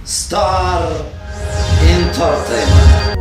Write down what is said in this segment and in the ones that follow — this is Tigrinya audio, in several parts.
Star Entertainment.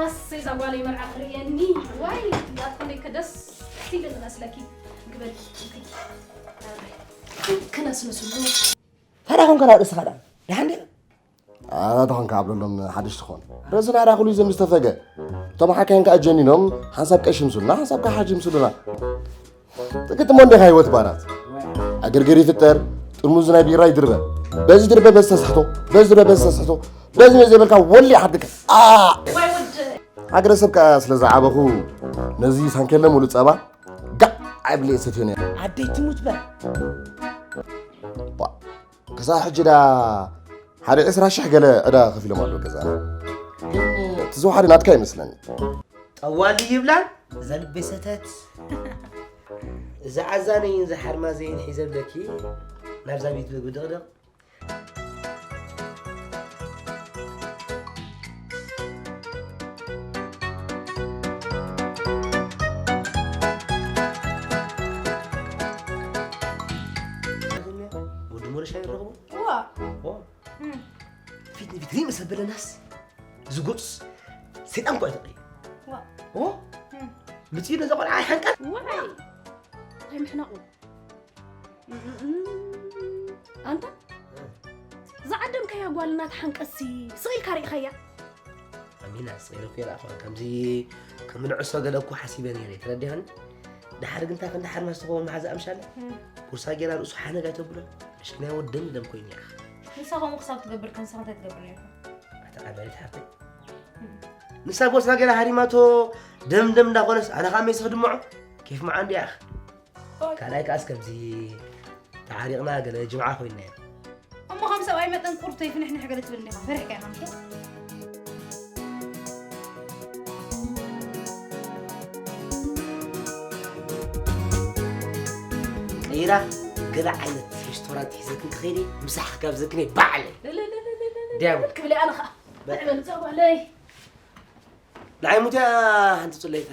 ኣሰይ፣ እዛ ጓለይ መርዓ ክርእየኒ። ዋይ፣ እንዳትኮነይ ከደስ ኢለ ዝመስለኪ። ግበል፣ ክነስንስሉ። ታዲያ ኮንካ ናብ ርእስኻ ደኣ? ደሓን ዲኻ? ኣታ ተኾንካ ኣብለሎም ሓድሽ ትኾን። ርእስና ደኣ ኩሉ ዘም ዝተፈገ። እቶም ሓካይን ከኣ ጀኒኖም፣ ሓንሳብ ቀሺ ምስሉና፣ ሓንሳብ ከኣ ሓጂ ምስሉና። ትግጥሞ እንዲኻ ህይወት ባራት። ዕግርግር ይፍጠር፣ ጥርሙዝ ናይ ቢራ ይድርበ። በዚ ድርበ በዚ ተስሕቶ፣ በዚ ድርበ በዚ ተስሕቶ፣ በዚ መዚ የበልካ ወሊ ሓድከ። ኣ! ዋይ ወድ። ሃገረ ሰብ ከኣ ስለ ዝዓበኹ፣ ነዚ ሳንኬለ ሙሉእ ጸባ ጋዕ ኣይብለ እየ ሰትዮ ነይረ። ኣደይ ትሙት በል። ባ፣ ክሳብ ሕጂ ዳ ሓደ ዕስራ ሽሕ ገለ ዕዳ ከፊሎም ኣለዉ ገዛና። ግን እቲ ዝወሓደ ናትካ ይመስለኒ። ጠዋሊ ይብላን ዘልቤ ሰተት። እዛ ዓዛነይን እዛ ሓርማዘይን ሒዘ ብለኪ ናብዛ ቤት ምግቢ ድቕድቕ። ወዲ ሞረሻ ይረኽቦ? እዋ። ኦ። እም። ፊት ንፊት ሪም ሰበለናስ ዝጎጽ ሰይጣን እኮ እዩ ተቐይሩ። ዋ። ኦ? እም። ምጽዩ ነዛ ቆልዓ ኣይሓንቀል? ዋይ። እንታይ ምሕናቑ? እም፣ ኣንታ? እ። ዝዓደምካያ ጓል እናተሓንቀሲ ስቕ ኢልካ ርኢኻያ? ኣሚና፣ ስቕ ኢለ እኮ ይረኣኹ። ከምዚ ከም ንዕሶ ገለ እኮ ሓሲበ ነይረ፣ ተረዲኻኒ? ደሓር ግን እንታይ ክንዲ ሓርማዝ ትኸውን መሓዛ ኣምሻለ? እም። ቦርሳ ጌራ ርእሱ ሓነግ ኣይተብሎን። መሽኪናይ ወዲ ደም ደም ኮይኑ ይኣኽ። ንሳ ከምኡ ክሳብ ትገብር ከ ንስኻ እንታይ ትገብር ነይርካ? ኣታ ዓባይት ሓፍተይ። እም። ንሳ ቦርሳ ጌራ ሃሪማቶ ደም ደም እንዳኾነስ ኣነ ኸኣ ሜስ ክድምዖ? ኬፍ መዓ እንድያ ኢኻ። ኦይ። ካልኣይ ከኣስ ከምዚ ተዓሪቕና ገለ ጅምዓ ኮይንና ኢና። እሞ ከም ሰብኣይ መጠን ቁርተይ ፍንሕንሕ ገለ ትብል እንዲኻ፣ ፈሪሕካ ኢኻ ምሽ? ቀይራ ገለ ዓይነት ሬስቶራንት ሒዘክን ክኸይድ እየ፣ ምሳሕ ክጋብዘክን እየ ባዕለይ። ለለለለለለ። ዲያብል። ክብል እየ ኣነ ኸኣ። በ- ንዕበል እዛ ጓለይ። ንዓይ ሙትያ ሓንቲ ጽለይታ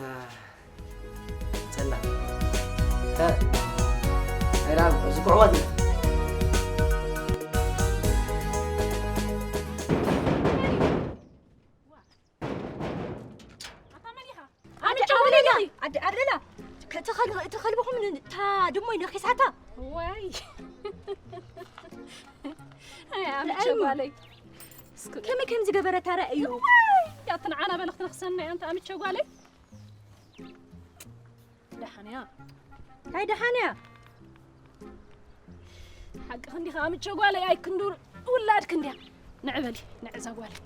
ጸላ። እ፣ ኣይራም፣ እዚ ክዕወት እዩ። ኣታ መን ኢኻ? ኣንቺ ኣበለላ፣ ኣደ-፣ ኣበለላ። ከ-፣ እቲ ኸል-፣ እቲ ኸልብኹም ን-፣ እታ ድሞይ ነኺሳታ። ዋይ። ኣይ፣ ኣምቸ ኣይ። ጓለይ። እስኩ ከመይ ከም ዝገበረታ ረኣዩ። ዋይ፣ ያትን ዓና በለ ክትነኽሰና እያ፣ ኣንታ ኣምቸ ጓለይ። ደሓን እያ። እንታይ ደሓን እያ? ሓቂ ክንዲ ከኣ ምቸ ጓለይ ኣይክንዱ ውላድ ክንዲያ። ንዕበሊ፣ ንዕዛ ጓለይ።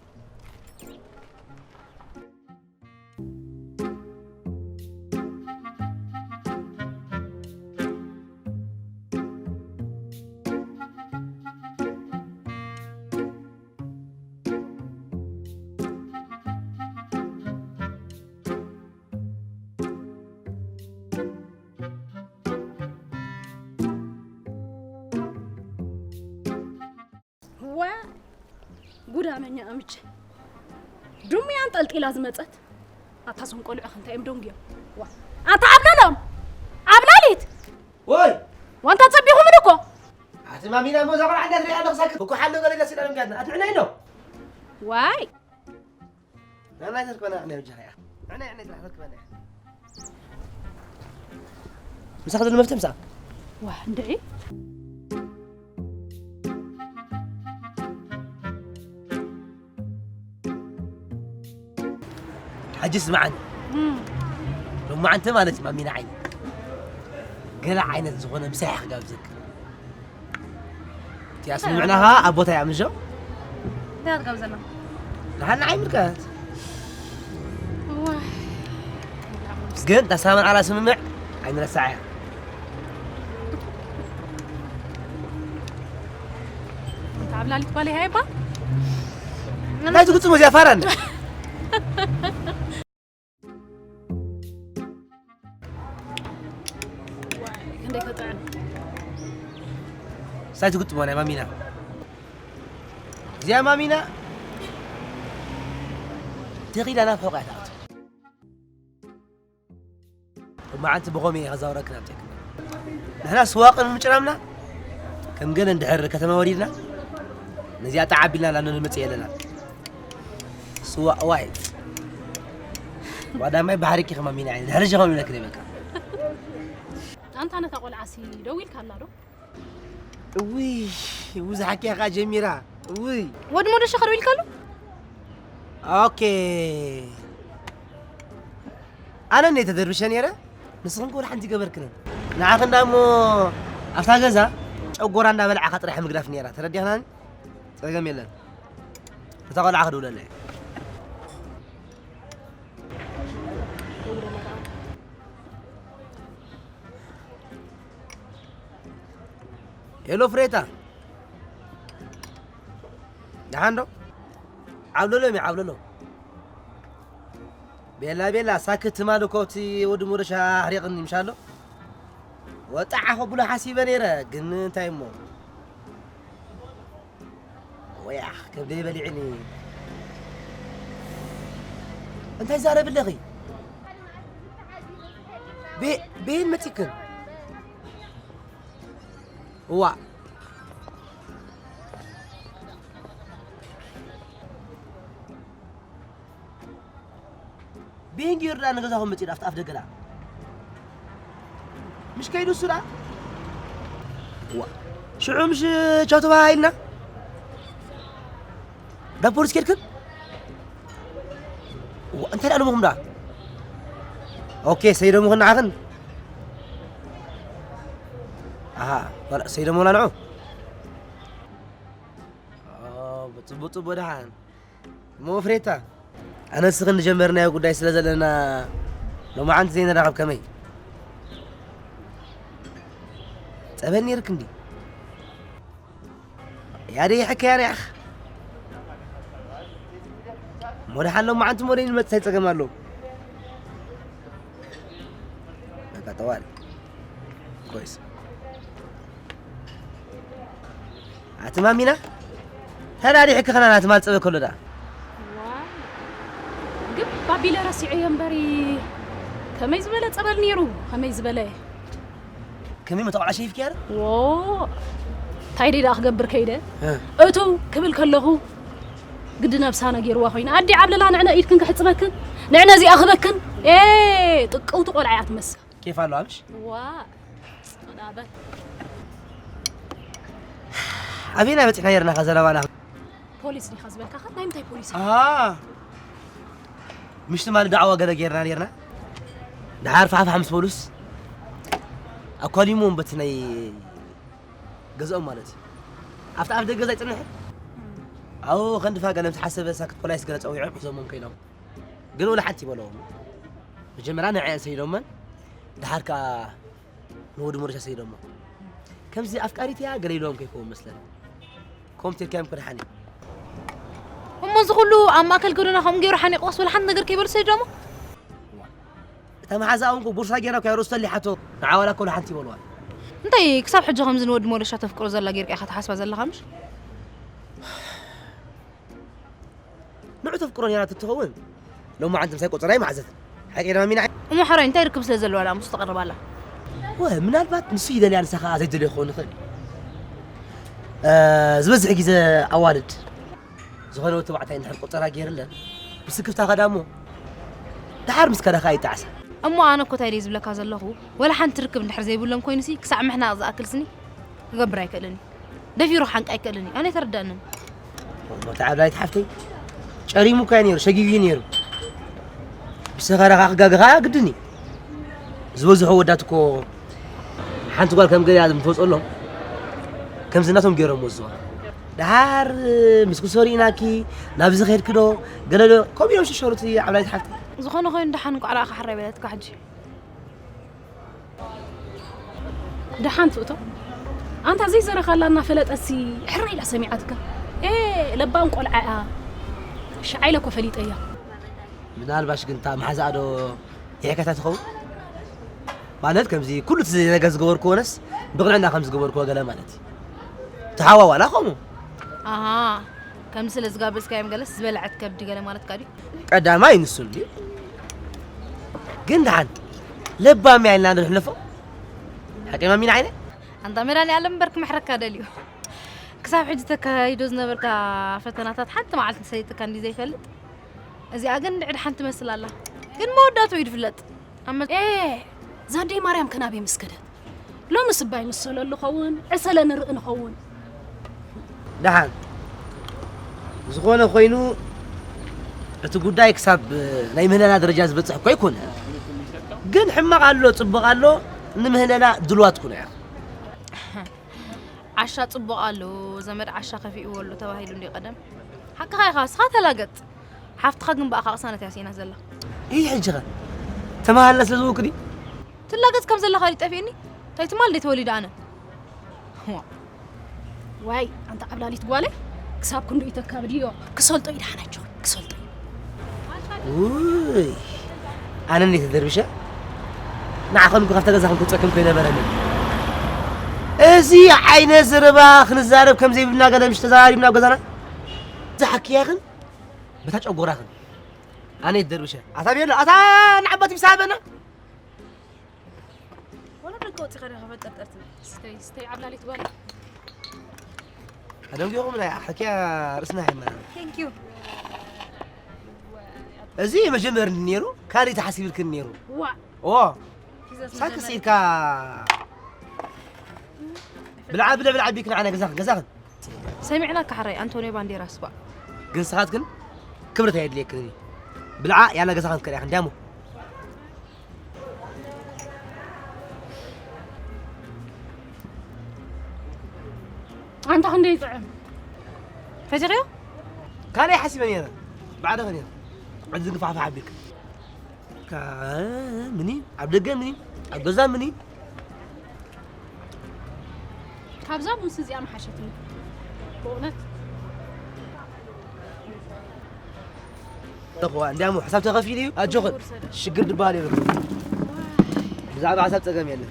ዋ ጉዳመኛ ኣምቼ ዱምያ ኣንጠልጢላ ዝመጸት ኣታ ዞም ቆልዑ ክንታይ እዮም ደንጉዮም? ዋ ኣታ ኣብለሎም ኣብላሊት ወይ ዋንታ ጸቢኹምን እኮ ኣቲ ማሚና እሞ እዛ ቆልዓ እንዳትሪኣ ኣለኽሳ እኮ ሓሎ ገለ ደስ ኢላ ደንጋትና ኣትዕና ኢሎ ዋይ ናናይ ተርኮና ኣነ ብጃኻ እያ። ኣነ ኣነ ጥራሕ ተርኮና። ምሳኻ ዘሎ መፍትሒ ምሳኻ። ዋ እንድዒ። ሕጂ ስምዓኒ። እም። ሎማዓንቲ ማለት እዩ ማሚና ዓይኒ። ገለ ዓይነት ዝኾነ ምሳሕ ክጋብዘክ። እቲኣ ስምምዕና ኸዓ ኣብ ቦታ እያ ምንሾ? እንታይ ክትጋብዘና? ንሓና ዓይምልከት። ግን ተሳመን ዓላ ስምምዕ ኣይንረሳዕ እያ። እንተ ዓብላሊት ጓል ይሃይባ እንታይ ትግጥሙ እዚኣ ፋራን ክንደይ ተጥዕም እንታይ ትግጥሙ ናይ ማሚና እዚኣ ማሚና ተኺላ ናብ ሕቆ እያ ትኣቱ መዓንቲ ብኸመይ እየ ከዛውረክን ኣብቴክ ንሕና ስዋ ቅድሚ ምጭራምና ከም ገለ እንድሕር ከተማ ወሪድና ነዚኣ ጣዕ ኣቢልና ላ ንመፅእ የለና ስዋ እዋይ ዋዳማይ ባሕሪኪ ከማሚና ዓይነ ድሕሪ ሸኸም ይብለክን በቃ ኣንታ ነታ ቆልዓሲ ደው ኢልካ ኣላ ዶ እውይ ብዙሕ ሓኪያ ከዓ ጀሚራ እውይ ወዲ ሞደሻ ከደው ኢልካሉ ኦኬ ኣነ እንደ ተደርብሸ ነይረ ንስኽን ክብል ሓንቲ ገበርክንን ንዓኽን ዳሞ ኣብታ ገዛ ጨጎራ እንዳበልዓኻ ጥራሕ ምግዳፍ ነይራ ተረዲኽናኒ ፀገም የለን እታ ቆልዓ ክድውለላ እየ ሄሎ ፍሬታ ደሓን ዶ ዓብለሎ ሚ ዓብለሎ ቤላ ቤላ ሳክት ትማል እኮ እቲ ወዲ ሞረሻ ኣሕሪቕኒ ምሻሎ ወጣዓ ከብሎ ሓሲበ ነይረ ግን እንታይ እሞ ወያ ከብደይ በሊዕኒ እንታይ ዛረብ ኣለኺ ቤን መፂክን እዋ ቤን ገይሩ ደኣ ንገዛኹም መፂኡ ኣፍቲ ኣፍ ደገ ደኣ ምሽ ከይዱ እሱ ደኣ ሽዑ ምሽ ቻው ተባሃሂልና ዳ ፖሊስ ኬድክን እንታይ ደኣ ኣለሙኹም ደኣ ኦኬ ሰይደሙኽን ንዓኽን ኣሃ ሰይደሙና ንዑ ጽቡቅ ጽቡቅ ደሓን እሞ ፍሬታ ኣነ ንስኽን ዝጀመርናዮ ጉዳይ ስለ ዘለና ሎማዓንቲ ዘይንራኸብ ከመይ ጸበል ነይርክ እንዲ ያደ ይሕከያ ሪኣኽ እሞ ደሓን ሎማዓንቲ እሞ ደይንመጽእ ታይ ጸገም ኣለዎ በቃ ጠዋል ኮይስ ኣቲ ማሚና ተዳዲሕኪ ኸና ናቲ ማል ጸበ ከሎ ደኣ ግብ ኣቢለ ረሲዐዮ እምበሪ ከመይ ዝበለ ጸበል ነይሩ ከመይ ዝበለ ከመይ መተቆዓ ሸይፍኪ ያረ ዎ እንታይ ደይ ደኣ ክገብር ከይደ እቱ ክብል ከለኹ ግዲ ነብሳ ነጊርዋ ኮይና ኣዲ ዓብለላ ንዕነ ኢድክን ክሕጽበክን ንዕነ እዚኣ ክበክን ኤ ጥቅውቲ ቆልዓ እያ ትመስል ኬፍ ኣሎ ኣብሽ ዋ ጸናበል ኣበይና በፂሕና ነርና ከዘረባና ፖሊስ ዲኻ ዝበልካ ከ ናይ ምንታይ ፖሊስ ምሽ ትማሊ ዳዕዋ ገለ ጌርና ኔርና ድሓር ፋሕፋሕ ምስ በሉስ ኣኳሊሞም በቲ ናይ ገዝኦም ማለት እዩ ኣብቲ ኣፍ ደገ ገዛ ይፅንሕ ኣብኡ ከንድፋ ገለ ምስ ሓሰበ ሳክት ፖላይስ ገለ ፀዊዖም ሒዞሞም ከይዶም ግን ወላ ሓንቲ ይበለዎም መጀመርያ ንዐ ሰይዶመን ድሓር ከዓ ንወዲ ሞረሻ ሰይዶሞ ከምዚ ኣፍቃሪት እያ ገለ ኢሎም ከይከውን መስለን ከምኡ ተልካዮም ክድሓን እዩ እሞ እዚ ኩሉ ኣብ ማእከል ጎደና ከምኡ ገይሩ ሓኒቑስ ወላ ሓንቲ ነገር ከይበሉ ሰይዶሞ እታ መሓዛኣ እውን ቦርሳ ገይራ እኮ ርእሱ ተሊሓቶ ንዓዋላ እኮ ሓንቲ ይበልዋ እንታይ ክሳብ ሕጂ ከምዚ ንወዲ ሞረሻ ተፍቅሮ ዘላ ጌርካ ኢኻ ትሓስባ ዘለኻ ምሽ ንዑ ተፍቅሮ ነይራ ትትኸውን ሎማዓንቲ ምሳይ ቆፀራ ይመሓዘት ሓቂ ደማ ሚና እሞ ሕራይ እንታይ ርክብ ስለ ዘለዋ ዳ ምስ ተቐርባላ ወ ምናልባት ንሱ ይደልያ ንሳ ከዓ ዘይደልዮ ክኸውን ይኽእል ዝበዝሕ ግዜ ኣዋልድ ዝኾነ ወዲ ተባዕታይ እንድሕር ቆፀራ ገይርለን ብስክፍታ ከዳ እሞ ድሓር ምስ ከዳ ከዓ ይጣዕሳ እሞ ኣነ እኮ እንታይ ደይ ዝብለካ ዘለኹ ወላ ሓንቲ ርክብ እንድሕር ዘይብሎም ኮይኑሲ ክሳዕ ምሕናቕ ዝኣክልስኒ ክገብር ኣይክእልን እዩ ደፊሩ ሓንቃ ኣይክእልን እዩ ኣነ ኣይተረዳእንን ሞታ ዓብላይት ሓፍተይ ጨሪሙ እኳ ነይሩ ሸጊጉ ነይሩ ብሰኸራ ከዓ ክጋገ ከዓ ግድን እዩ ዝበዝሑ ወዳት እኮ ሓንቲ ጓል ከም ገያ ምትወፅሎም ከምዚ እናቶም ገይሮም ወዝዋ ድሓር ምስ ክሶ ርኢናኪ ናብዚ ከድኪ ዶ ገለ ዶ ከምኡ እዮም ሽሸሩት ዓብላይት ሓፍተይ ዝኾነ ኮይኑ ደሓን እንቋዕ ደኣ ሓራይ በለትካ ሕጂ። ደሓን ትእቶ። ኣንታ ዘይዘረኻላ እናፈለጠሲ ሕራይ ኢላ ሰሚዓትካ። ኤ፣ ለባም ቆልዓ እያ። ሽዓ ኢለ እኮ ፈሊጠያ። ምናልባሽ ግን እታ መሓዛኣ ዶ ይሕከታ ትኸውን? ማለት ከምዚ ኩሉ እቲ ነገር ዝገበርክዎ ነስ ብቕንዕና ከም ዝገበርክዎ ገለ ማለት እዩ። ተሓዋዋላ ከምኡ። ኣሃ፣ ከምዚ ስለ ዝጋበዝካዮም ገለስ ዝበልዐት ከብዲ ገለ ማለትካ ድዩ? ቀዳማይ ንሱ እንድዩ። ግን ደሓን ለባም እያ ኢልና ዶ ንሕለፎ? ሓቂ ማሚና ዓይነ? ኣንታ መድሃኒኣለም እምበር ክምሕረካ ደልዩ። ክሳብ ሕጂ ተካይዶ ዝነበርካ ፈተናታት ሓንቲ መዓልቲ ሰሊጥካ እንዲ ዘይፈልጥ፣ እዚኣ ግን እንድዒ ደሓን ትመስል ኣላ። ግን መወዳእትኡ እዩ ዝፍለጥ። ኣብ መ- ኤ፣ እዛ ኣደይ ማርያም ከ ናበይ ምስ ከደት? ሎሚ ስባይ ምሰለሉ ኸውን፣ ዕሰለ ንርኢ ንኸውን። ደሓን። ዝኾነ ኮይኑ፣ እቲ ጉዳይ ክሳብ ናይ ምህለላ ደረጃ ዝበጽሕ እኮ ኣይኮነ። ግን ሕማቕ ኣሎ፣ ጽቡቕ ኣሎ፣ ንምህለላ ድልዋት ኩኑ ኢኻ። ዓሻ ጽቡቕ ኣሎ፣ ዘመድ ዓሻ ከፊእዎ ኣሎ ተባሂሉ እንዲ ቀደም። ሓቅኻ ኢኻ፣ እስኻ ተላገጽ። ሓፍትኻ ግን ብኣኻ ቅሳነት እያ ስኢና ዘላ። ይህ ሕጂ ኸ ተመሃልና ስለ ዝውክዲ? ትላገጽ ከም ዘለኻ ድዩ ጠፊእኒ? እንታይ ትማል ደይ ተወሊደ ኣነ? ዋ። ዋይ፣ ኣንታ ዓብላሊት ጓለይ፣ ክሳብ ክንድኡ ይተካብድዮ። ክሰልጦ እዩ ደሓናቸው፣ ክሰልጦ እዩ። ውይ፣ ኣነ እንዴት ተደርብሸ? ንዓኸም እኮ ካብታ ገዛኹም ክወጸኩም ከይነበረኒ። እዚ ዓይነት ዘረባ ክንዛረብ ከም ዘይብልና ገለ ምሽ ተዘራሪብና ኣብ ገዛና? እዛ ሓክያኽን በታ ጨጎራኽን። ኣነ ተደርብሸ። ኣታ ቤሎ፣ ኣታ ንዓባት ይብሳበና። ወላ ደገ ወፂኻ ዲኻ ፈጠርጠርትና? ስተይ፣ ስተይ ዓብላሊት ጓል። ኣደንጊኹም ናይ ሓኪያ ርእስና ሒና። Thank you። እዚ መጀመር ነይሩ፣ ካልእ ተሓሲብልክን ነይሩ። ዋ። ኦ። ሂዘስ ሳክስ መጀመር። ኢልካ ብልዓ ብለ ብልዓ ቢክን ዓነ ገዛኽን፣ ገዛኽን። ሰሚዕናካ ሕራይ ኣንቶንዮ ባንዴራስ ባ። ግን ንስኻትክን ክብረት ኣየድልየክን እዩ። ብልዓ ያና ገዛኽን ትከድ ኢኽን ዳሞ። ኣንታ ክንደይ ይጥዕም። ፈቲኽዮ? ካልኣይ ሓሲበ ነይረ። ባዕልኺ ነይረ። ዕድል ግፋሕፋሕ ኣቢልክ። ካ-፣ ምኒ? ኣብ ደገ ምኒ? ኣብ ገዛ ምኒ? ካብዛ ምስ እዚኣ ምሓሸትኒ። ብእውነት። እኹዋ፣ እንዲያሞ ሕሳብ ተኸፊሉ እዩ። ኣጆኽን። ሽግር ድበሃል የብልኩን። ብዛዕባ ሕሳብ ጸገም የለን።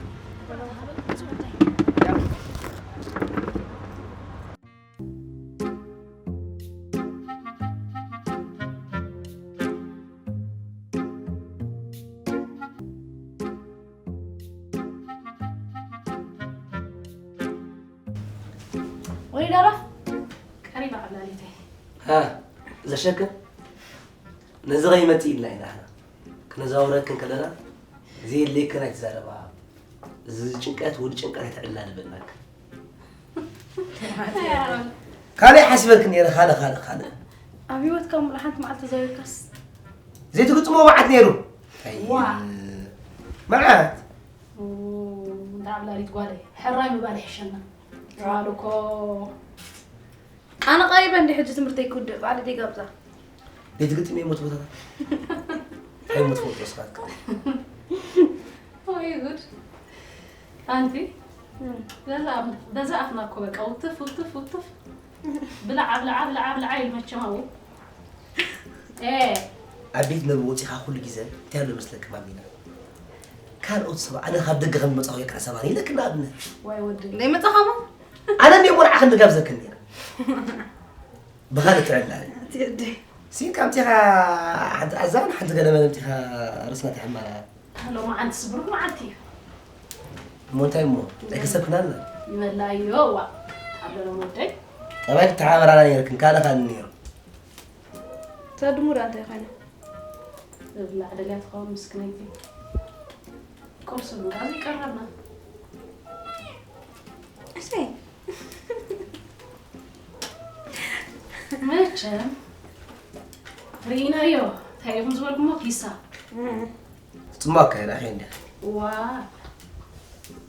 ወይ ዳራ፣ ቀሪባ ዓላሊተይ። ሃ፣ ዘሸክም ነዚ ኸይመጽእ ኢልና ኢና ንሕና ክነዛውረክን ከለና፣ ዘየድልየክን ኣይትዛረባ። እዚ ጭንቀት ወዲ ጭንቀት ኣይተዕልላ ንበልናክ። ካልእ ሓሲበልክ ነይረ፣ ካልእ፣ ካልእ፣ ካልእ። ኣብ ህይወትካ ሙሉ ሓንቲ መዓልቲ ተዛዊርካስ? ዘይትግጥሞ መዓት ነይሩ። ኣይ፣ ዋ። መዓት። ኡ፣ እንዳ ዓብላሊት ጓለይ፣ ሕራይ ምባል ይሕሸና። ጓል እኮ ኣነ ቀሪበ እንዲ ሕጂ ትምህርተይ ክውድእ፣ ባዕሊ ደይ ጋብዛ። ደይ ትግጥሚ እሞ ትቦታታት። እንታይ እሞ ትፈልጦ ስኻትካ? ወይ ጉድ። ኣንቲ፣ እም። በዛ ኣፍ-፣ በዛ ኣፍና እኮ በቃ ውትፍ፣ ውትፍ፣ ውትፍ። ብላዕ፣ ብላዕ፣ ብላዕ፣ ብላዕ ኢሉ መቸም ኣብኡ። ኤ። ኣብ ቤት መግቢ ወጺኻ ኩሉ ግዜ እንታይ ኣሎ መስለኪ ማሚና? ካልኦት ሰባት ኣነ ካብ ደገ ከም ዝመጻኹ እየ ክሕሰባኒ ኢለኪ ንኣብነት። ዋይ ወዲ። ዘይመጻኻ እሞ? ኣነ እንድየ መርዓ ክንዲ ጋብዘክን ነይረ። ብኻልእ ትዕላል። እቲ እዲ። ሲንካ ኣምጺኻ ሓንቲ ኣዛን ሓንቲ ገለመለ ኣምጺኻ ርእስና ተሕማራ። ሎማዓንትስ ብሩኽ መዓልቲ እዩ። እሞ እንታይ እሞ? ኣይከሰብክናና? ይበላ እዮ፣ ዋ። ኣብ ለሎም ወደይ። ጠባይ ክትሓባበራና ነይርክን፣ ካልእ ካልእ ነይሩ። ተድሙ ደኣ እንታይ ኮይነ? እብላ ደልያ ትኸውን ምስክነይቲ። ቁርሲ ምብላ ዘይቀረብና። እሰይ። መቸም ርኢናዮ። እንታይ ኢኹም ዝበልኩሞ? ኪሳ። እም። ጽማቕ ኣካይዳ ኣኺ እንዲያ። ዋ።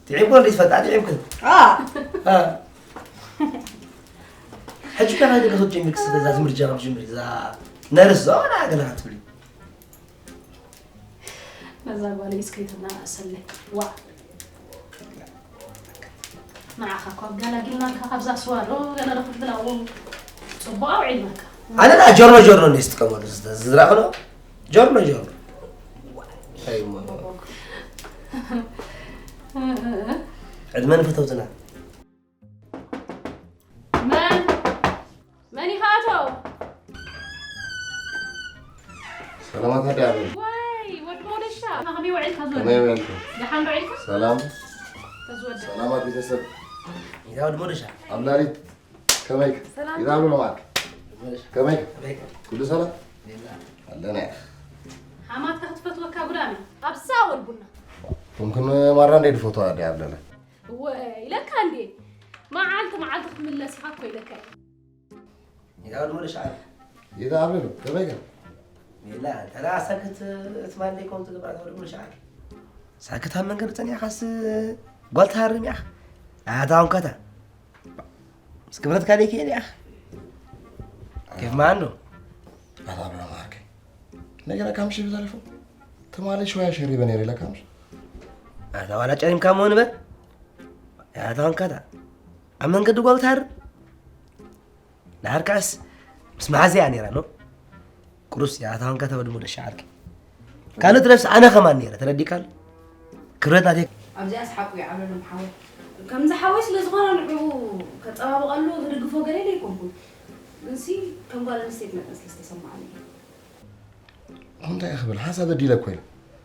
ጥዒምኮ እንዴ ትፈልጣ? ጥዒምክን? ኣ። ኣ። ሕጂ ከ ካይደ ከኸድ ጀሚርክ ስለ እዛ ዝምርጃ ካብ ጅምሪ፣ እዛ ነርስ ዞና ገለ ክትብሊ። እዛ ጓለይ እስከ ይተናእሰለይ። ዋዕ። ንዓኻ እኳ ኣጋላጊልናካ ካብዛ ስዋ ዶ ገለ ዶ ክትብላ፣ እዎ፣ ጽቡቕ ኣውዒልናካ። ኣነ ደኣ ጆርኖ ጆርኖ እንድየ ዝጥቀመሉ፣ ዝተ-፣ ዝዝራእኽዶ? ጆርኖ ጆርኖ። ኣይ እሞ። ዕድመ ንፈተውትና። መን? መን ኢኻ ኣቶ? ሰላማት ኣደ ኣበይ? ዋይ፣ ወዲ ሞደሻ፣ ከመይ ውዒልካ ዝወደ? ከመይ ውዒልኩም? ደሓን ዶ ውዒልካ? ሰላም ተዝወደ። ሰላማት ቤተሰብ። ይዛ ወዲ ሞደሻ። ኣብ ላሊት ከመይ? ሰላም። ይዛ ብሎ ማለት ሞደሻ። ከመይ? ከመይ? ኩሉ ሰላም? ሌላ። ኣለና። ሓማትካ ክትፈትወካ ጉዳሚ። ኣብዛ ወድ ቡና። ኩምክን ማራ እንደ ድፎቶ ኣደ ኣብለለ። ወይ ኢለካ እንዴ? መዓልቲ መዓልቲ ክምለስ ኢኻ እኮ ኢለካ እየ። ይዛ ወዲ ሞደሻ። ይዛ ኣብለሉ ከመይ ግን? ሌላ። ተራ ሳክት እትማለይ ኮንቱ ግብራት ወዲ ሞደሻ። ሳክት ኣብ መንገዲ ጸኒሕካስ ጓል ትሃርም ኢኻ። ኣታ እንኳታ። ምስ ክብረትካ ደይ ከይድ ኢኻ። ኬፍ ማን ነው? ኣታ ብሎ ማርከ። ነገራ ካምሽ ብዛለፉ። ትማሊ ሽዋያ ሸሪበ ነይረ ኢላ ካምሽ። ኣታ ዋላ ጨሪምካ መሆን በል። ኣታ እንኳታ። ኣብ መንገዲ ጓል ትሃርም። ንዓርካስ ምስ መሓዘያ ነይራ ነው። ቁሩስ ኣታ እንኳታ ወዲ ሞደሻ ዓርኪ። ካልእ ትረፍስ ኣነ ከማን ነይረ፣ ተረዲእካ ኣሎ? ክብረት ናተይ። ኣብዚኣስ ሓቁ እዩ ዓብለሎም ሓወይ። ከምዚ ሓወይ ስለ ዝኾነ ንዕኡ ከጸባብቐሉ ክድግፎ ገለ ኢለ ኣይኮንኩን። ግንሲ ከም ጓል ኣንስተይቲ መጠን ስለ ዝተሰማዓኒ እዩ። እንታይ ክብል ሓንሳብ በዲለ እኮ ኢለ።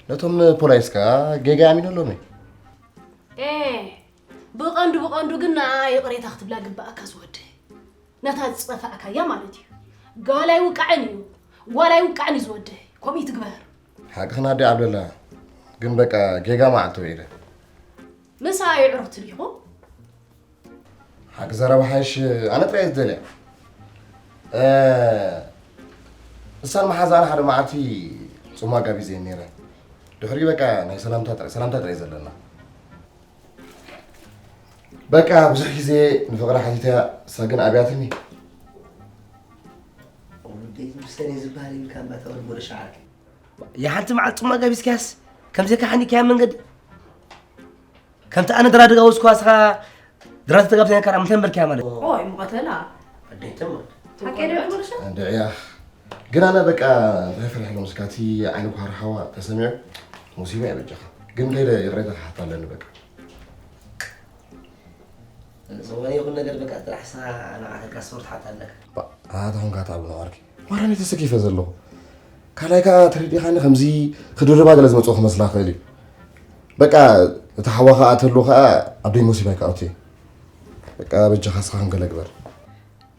ነቶም ፖላይስ ከኣ ጌጋ ኣሚነሎም እየ። ኤ፣ ብቐንዱ ብቐንዱ ግን ንኣ ይቕሬታ ክትብላ ግባኣካ ዝወደይ። ነታ ዝጸፋዕካያ ማለት እዩ። ጓል ኣይውቃዕን እዩ። ጓል ኣይውቃዕን እዩ ዝወደይ። ከምኡ ትግበር። ሓቅኽን ኣደ ዓብደላ። ግን በቃ ጌጋ መዓልቲ ውዒለ። ምሳኣ የዕሩኽቲ ዲኹም? ሓቂ ዘረባ ሓይሽ ኣነ ጥራይ ዝደልያ። እ፣ እሳን መሓዛን ሓደ መዓልቲ ጽማ ጋቢዘን ነይረ። ድሕሪኡ በቃ ናይ ሰላምታ ጥራይ፣ ሰላምታ ጥራይ ዘለና። በቃ ብዙሕ ግዜ ንፍቕራ ሓቲተያ፣ እሳ ግን ኣብያትኒ። ወደይ ምሰኔ ዝበሃል ይብልካ እምባ ተወል ወደ ሸዓር። የሓንቲ መዓልቲ ጽማ ጋቢዝካያስ ከምዚ ከሓኒካያ መንገዲ። ከምቲ ኣነ ድራ ድጋወዝኩ ኣስኻ ድራ ተጋብዘኛ ካራ ምተንበርክያ ማለት። ኦይ፣ ሙቐተላ። ኣደይተም። ሓቂ ዶ ትብልሽ? እንድዕያ። ግን ኣነ በቃ እንታይ ፈሪሕ ሎም ስካቲ ዓይኒ ኳር ሓዋ ተሰሚዑ ሙሲባ እየ በጃኻ። ግን ከይደ ይቕሬታ ክሓታ ኣለኒ በቃ። ዝኾነ ይኹን ነገር በቃ ጥራሕ ሳ ንዓተካ ስፖርት ሓታ ኣለካ። ኣታ ኾንካ ትዓብሎ ዓርኪ። ማራ እኔ ተሰኪፈ ዘለኹ። ካልኣይ ከኣ ተረዲኻኒ ከምዚ ክድርባ ገለ ዝመጽኦ ክመስላ ክእል እዩ። በቃ እቲ ሓዋ ከኣ ተሉ ከኣ ኣብ ደይ ሙሲባ ይከኣቱ እየ። በቃ በጃኻ ስኻ ከም ገለ ግበር።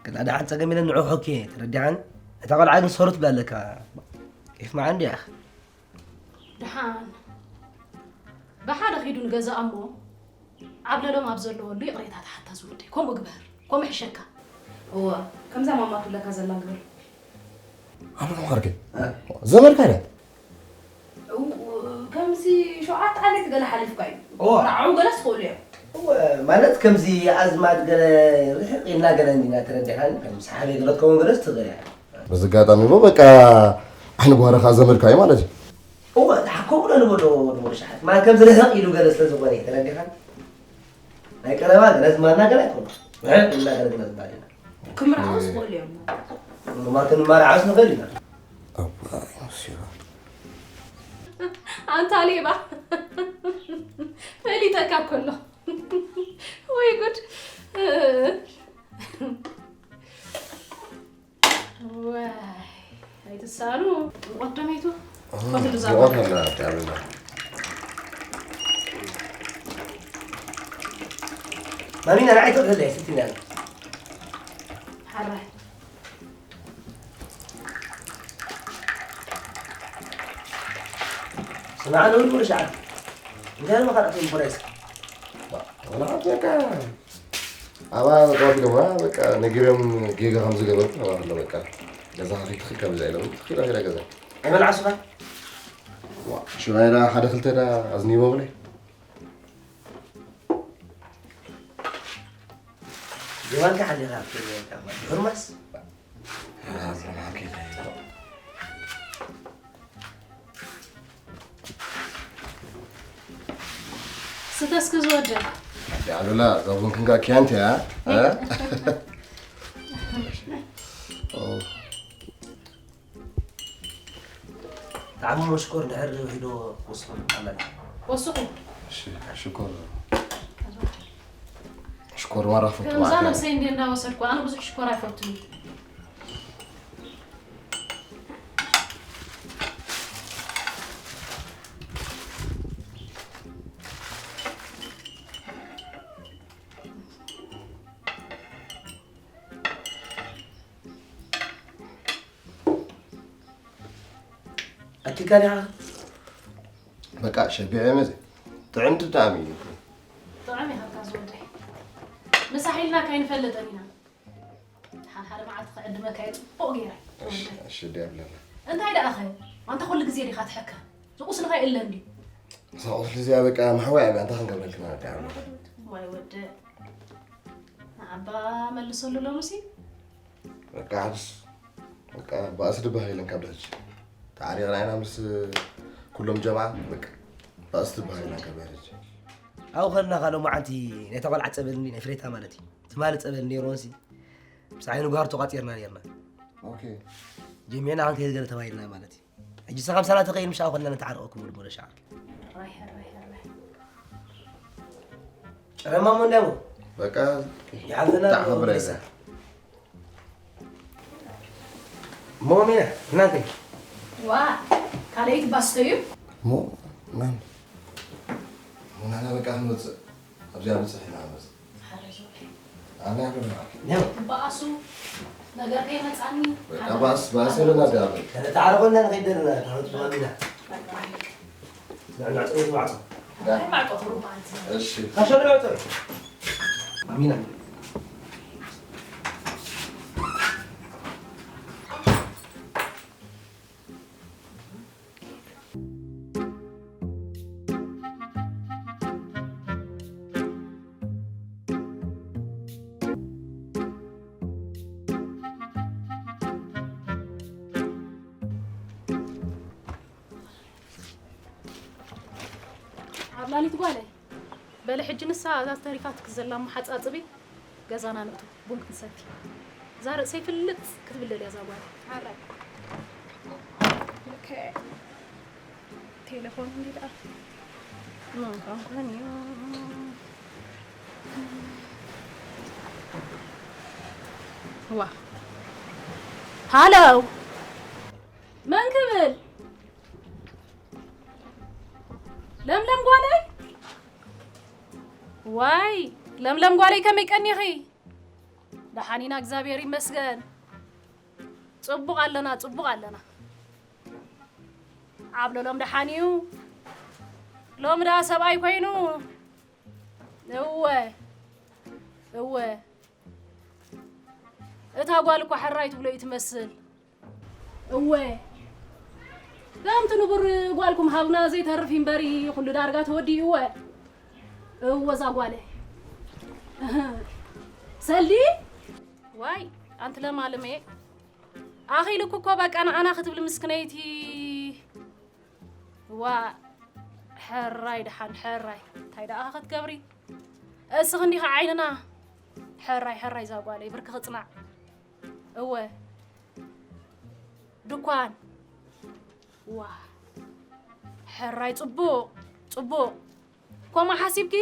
ገላ ደሓን ጸገም ኢለ ንዑ ኾኬ ተረዲኻኒ። እታ ቆልዓ ግን ሰሩት ብላ ኣለካ። ኬፍ መዓን ድያ? ደሓን ብሓደ ኺዱ ንገዛ እሞ ዓብለሎም ኣብ ዘለወሉ ይቕሬታ ተሓታ ዝወደይ። ከምኡ ግበር። ከምኡ ሕሸካ። እወ ከምዛ ማማ ትብለካ ዘላ ግበር። ኣምሮ ዓርከይ ዘመድካ ድያ? ከምዚ ሸውዓተ ዓሌት ገለ ሓሊፍካ እዩ። እወ። መርዓዊ ገለስ ትኽእሉ እዮም። እወ፣ ማለት ከምዚ ኣዝማድ ገለ ርሕቕ ኢልና ገለ እንዲና ተረዲኻኒ፣ ከም ሰሓቢ ገለ ትኸውን ገለስ ትኽእል እያ። በዚ ኣጋጣሚ እሞ በቃ ዓይኒ ጓረ ከዓ ዘመድካ እዩ ማለት እዩ። እወ፣ ከምኡ ዶ ንበሎ ንበሎ ሸሓት። ማለት ከምዚ ርሕቕ ኢሉ ገለ ስለ ዝኾነ እዩ ተረዲኻኒ። ናይ ቀረባ ገለ ኣዝማድና ገለ ኣይኮነ። ርሕቕ ኢልና ገለ ገለ ዝበሃል ኢና። ክምርዓውስ ክእሉ እዮም። ኖርማል ክንመርዓውስ ንኽእል ኢና። ኣባይ ሙሲባ። ኣንታ ሌባ ፈሊጠካ ከሎ ወይ ጉድ። ዋይ ኣይትሳሉ። ቆደመይቱ ትፈትሉ ዛባ። ይቆርና ዳብና። ማሚና ንዓይ ትቕርሕለይ ስትኛ። ሓራይ ስምዓ ንብል ሙሉ ሸዓት እንታይ ነው መኻርዕቲ ኢንፎሬስ ወላ ሓንቲ በቃ ኣባ ተዋፊሎም በቃ ነጊሮም ጌጋ ከም ዝገበርኩ ኣባ ከሎ በቃ ገዛ ከፊትኺ ካብ እዛ ኢሎም ትኺድ ኣኺዳ ገዛ ኣይመልዓሱኻ ሽራይራ ሓደ ክልተ ዳ ኣዝኒቦ ብለይ ጀባንካ ሓሊኻ ብሕርማስ ኣዝማኬ እስኪ ዝወደድ። ኣሉላ እዛ ቡን ክንጋክያ እንተ እያ። ጣዕሙ ሽኮር ድሕር ሂዶ ወስኹ ኣለና። ወስኹ። ሽኮር ሽኮር ማራ ፈቱ ከምዛ ነብሰይ እንዲ እንዳወሰድኩ ኣነ ብዙሕ ሽኮር ኣይፈቱን። ኣኪካ ዲኻ? በቃ ሸቢዐ መዘ ጥዕምቲ ብጣዕሚ እዩ። ጥዑም ኢኻ እካ ዝወደይ። ምሳሕ ኢልና ካይንፈልጥን ኢና። ሓሓደ መዓልቲ ክዕድመካ እየ ጽቡቕ ገይረ። እሺ ድያብለና። እንታይ ደኣ ኸ? ኣንታ ኩሉ ግዜ ዲኻ ትሕከ? ዝቑስልኻ የለን ድዩ? ሳቑስ ልዚያ በቃ ማሕዋያ እያ እንታይ ክንገብረልክና ደኣ። ዋይ ወደ ንዓባ መልሰሉ ሎምሲ በቃ ሓብስ በቃ ባእሲ ድበሃል የለን ካብ ድሕጂ ተዓሪቕና ኢና ምስ ኩሎም ጀምዓ በቃ ባእሲ ድበሃል የለን ካብ ድሕጂ። ኣብኡ ከለና ካልኦ መዓልቲ ናይ ተቆልዓ ጸበል እንዲ ናይ ፍሬታ ማለት እዩ። ትማሊ ጸበል ነይርዎንሲ ምስ ዓይኑ ጓር ተቋጺርና ነርና። ኦኬ ጀሚዕና ክንከይድ ገለ ተባሂልና ማለት እዩ። ሕጂ ሰኻም ሰላ ተኸይድ ምሻ ኮልና ንተዓረቐኩም ወዲ ሞለሻ። ጨረማ ሞ እንዳሞ በቃ ይሓልፈና ተዓኸብረ ሬሳ ሞሚና እናንተ ዋ ካልኣይቲ ባስተዩ ሞ ናን ሞናና በቃ ክንወፅእ ኣብዚኣ ብፅሕ ኢና ክንወፅእ ኣና ያብለና ነው በኣሱ ነገር ከይመፃኒ በቃ ባስ ባስ የለና ዳብል ተዓረቐና ንኸይድ ደለና ታወት ማሚና ንዕና ጽሬት ማዕጾ ማዕቆ ቁርባን እሺ ካሸለ ማዕጾ ማሚና ዓብላሊት ጓለይ በሊ ሕጂ ንሳ እዛ ተሪፋትክ ዘላ መሓፃፅቢ ገዛና ንእቱ ቡን ክንሰቲ እዛ ርእሰይ ፍልጥ ክትብል ደልያ እዛ ጓል ሓራይ ኦኬ ቴሌፎን እንዲ ደኣ መን ኮንኮን እዩ ዋ ሃሎ መን ክብል ለምለም ጓለይ ዋይ ለምለም ጓለይ ከመይ ቀኒኺ ደሓን ኢና እግዚኣብሔር ይመስገን ፅቡቕ ኣለና ፅቡቕ ኣለና ዓብለሎም ደሓን እዩ ሎሚ ደኣ ሰብኣይ ኮይኑ እወ እወ እታ ጓል እኳ ሕራይ ትብሎ እዩ ትመስል እወ ከምቲ ንቡር ጓልኩም ሃብና ዘይተርፍ እምበሪ ኩሉ ዳርጋ ተወዲኡ እወ እወ እዛ ጓለ ሰልዲ ዋይ ኣንቲ ለማልመ ኣኺልኩ እኮ በቃ ንዓና ክትብል ምስክነይቲ ዋ ሕራይ ደሓን ሕራይ እንታይ ደኣ ክትገብሪ እስኺ እንዲኻ ዓይንና ሕራይ ሕራይ እዛ ጓለይ ብርኪ ክፅናዕ እወ ድኳን ዋ ሕራይ ፅቡቕ ፅቡቕ ከምኡ ሓሲብኪ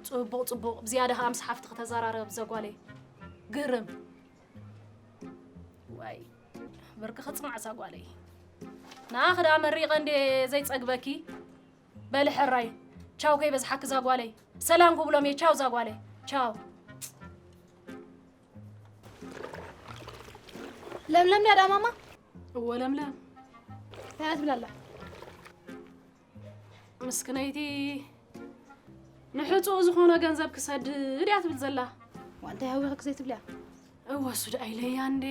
ፅቡቕ ፅቡቕ ብዝያዳ ከዓ ምስ ሓፍትኺ ተዘራረብ ዘጓለይ ግርም ዋይ ብርኪ ክፅናዕ እዛ ጓለይ ንኣኺ ደኣ መሪቐ እንዴ ዘይፀግበኪ በሊ ሕራይ ቻው ከይበዝሓኪ እዛ ጓለይ ሰላም ክብሎም እየ ቻው እዛ ጓለይ ቻው ለምለም ድያ ዳ ማማ? እወ ለምለም እንታይ ትብል ኣላ? ምስክነይቲ ንሕፁኡ ዝኾነ ገንዘብ ክሰድድ እያ ትብል ዘላ ዋንታይ ሃዊኽክ ዘይትብልያ? እወ እሱ ደኣ ኢለያ እንዴ